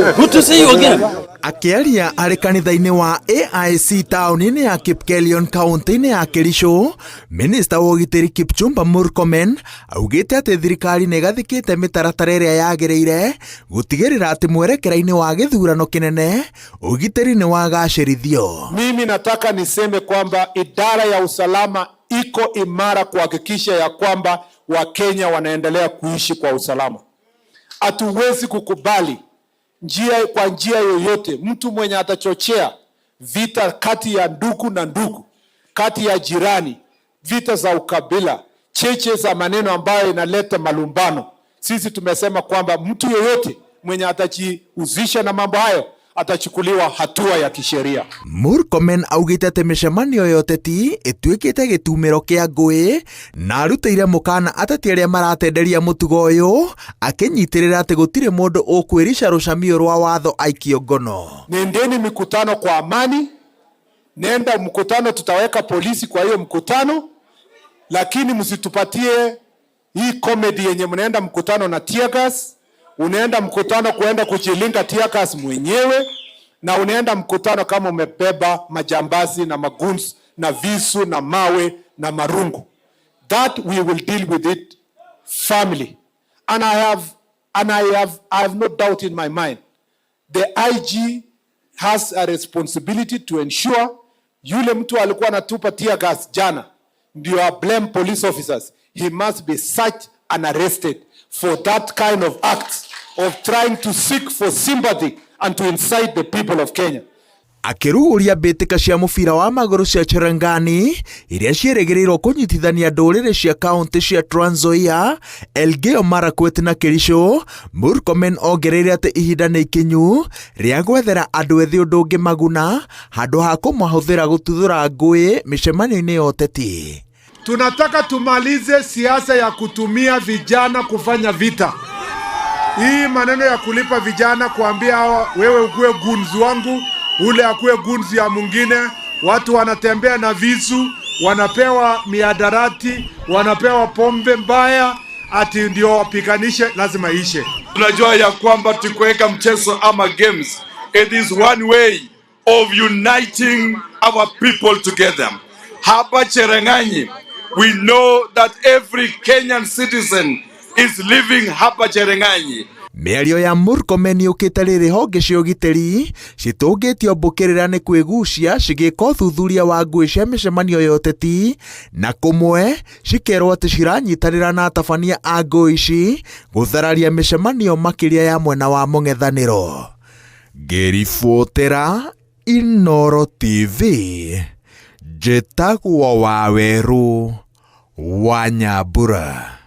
Good to see you again. Akĩaria arĩ kanitha-inĩ wa AIC taũni-inĩ ya Kipkelion kaũntĩ-inĩ ya Kericho, minista wa ũgitĩri Kipchumba Murkomen augĩte atĩ thirikari nĩ ĩgathĩkĩte mĩtaratara ĩrĩa yagĩrĩire gũtigĩrĩra atĩ mwerekera-inĩ wa gĩthurano kĩnene ũgitĩri nĩ wagacĩrithio. Mimi nataka niseme kwamba idara ya usalama iko imara kuhakikisha ya kwamba Wakenya wanaendelea kuishi kwa usalama. Hatuwezi kukubali njia kwa njia yoyote mtu mwenye atachochea vita kati ya ndugu na ndugu, kati ya jirani, vita za ukabila, cheche za maneno ambayo inaleta malumbano. Sisi tumesema kwamba mtu yoyote mwenye atajihusisha na mambo hayo atachukuliwa hatua ya kisheria. Murkomen augĩte atĩ mĩcemanio ya ũteti ĩtuĩkĩte gĩtumĩro kĩa ngũĩ na arutĩire mũkana ateti arĩa maratenderia mũtugo ũyũ akĩnyitĩrĩra atĩ gũtirĩ mũndũ ũkwĩrica rũcamiũ rwa watho aikio ngono. Nendeni mikutano kwa amani, nenda mkutano, tutaweka polisi kwa hiyo mkutano, lakini msitupatie hii comedy yenye mnaenda mkutano na tear gas, unaenda mkutano kuenda kujilinga tear gas mwenyewe, na unaenda mkutano kama umebeba majambazi na maguns na visu na mawe na marungu. That we will deal with it firmly. And I have no doubt in my mind the IG has a responsibility to ensure yule mtu alikuwa anatupa tear gas jana ndio blame police officers, he must be searched and arrested for that kind of act of trying to seek for sympathy and to incite the people of Kenya. Akĩrugũria mbĩtĩka cia mũbira wa magũrũ cia Cherangani iria ciĩrĩgĩrĩirwo kũnyitithania ndũrĩrĩ cia kaũntĩ cia Trans Nzoia, Elgeyo Marakwet na Kericho, Murkomen ongereire atĩ ihinda nĩ ikinyu rĩa gwethera andũ ethĩ ũndũ ũngĩ maguna handũ ha kũmahũthĩra gũtuthũra ngũĩ mĩcemanio-inĩ ya ũteti. Tunataka tumalize siasa ya kutumia vijana kufanya vita. Hii maneno ya kulipa vijana kuambia hawa, wewe ukuwe goons wangu, ule akuwe goons ya mwingine. Watu wanatembea na visu, wanapewa mihadarati, wanapewa pombe mbaya, ati ndio wapiganishe, lazima ishe. Tunajua ya kwamba tukiweka mchezo ama games, it is one way of uniting our people together. Hapa Cherang'anyi, we know that every Kenyan citizen is living hapa Cherang'anyi. Mĩario ya Murkomen yũkĩte rĩrĩ honge cia ũgitĩri citũngĩtio mbũkĩrĩra nĩ kwĩgucia cigĩka ũthuthuria wa ngũĩ cia mĩcemanio ya ũteti na kũmwe cikerwo atĩ ciranyitanĩra na atabania a ngũĩ ici gũthararia mĩcemanio makĩria ya mwena wa mũng'ethanĩro. Ngĩribotera Inooro TV, njĩtagwo Wawerũ wa Nyambura.